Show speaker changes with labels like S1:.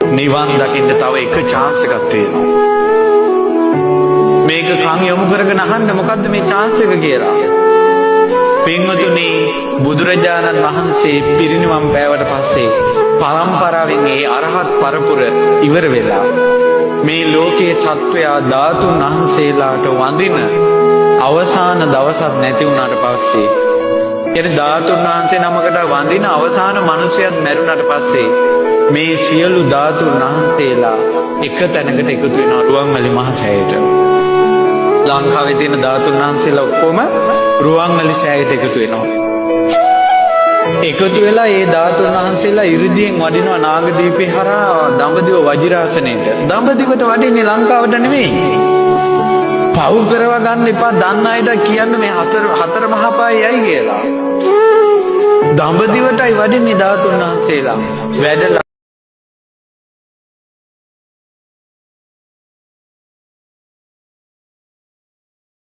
S1: නිවන් දකින්න තව එක chance එකක් තියෙනවා. මේක කන් යොමු කරගෙන අහන්න මොකද්ද මේ chance එක කියලා. පින්වතුනි, බුදුරජාණන් වහන්සේ පිරිනිවන් පෑවට පස්සේ පරම්පරාවෙන් ඒ අරහත් පරපුර ඉවර වෙලා මේ ලෝකයේ සත්වයා ධාතුන් වහන්සේලාට වඳින අවසාන දවසක් නැති වුණාට පස්සේ, කියන්නේ ධාතුන් වහන්සේ නමකට වඳින අවසාන මිනිසයත් මැරුණාට පස්සේ, මේ සියලු ධාතුන් වහන්සේලා එක තැනකට එකතු වෙනවා රුවන්වැලි මහ සෑයට. ලංකාවේ තියෙන ධාතුන් වහන්සේලා ඔක්කොම රුවන්වැලි සෑයට එකතු වෙනවා. එකතු වෙලා ඒ ධාතුන් වහන්සේලා ඉරිදියෙන් වඩිනවා නාගදීපේ හරහා දඹදිව වජිරාසනයට. දඹදිවට වඩින්නේ, ලංකාවට නෙමෙයි. පව් කරව ගන්න එපා. දන්න අයට කියන්න මේ හතර හතර මහා පාය යයි කියලා. දඹදිවටයි වඩින්නේ ධාතුන් වහන්සේලා. වැඩලා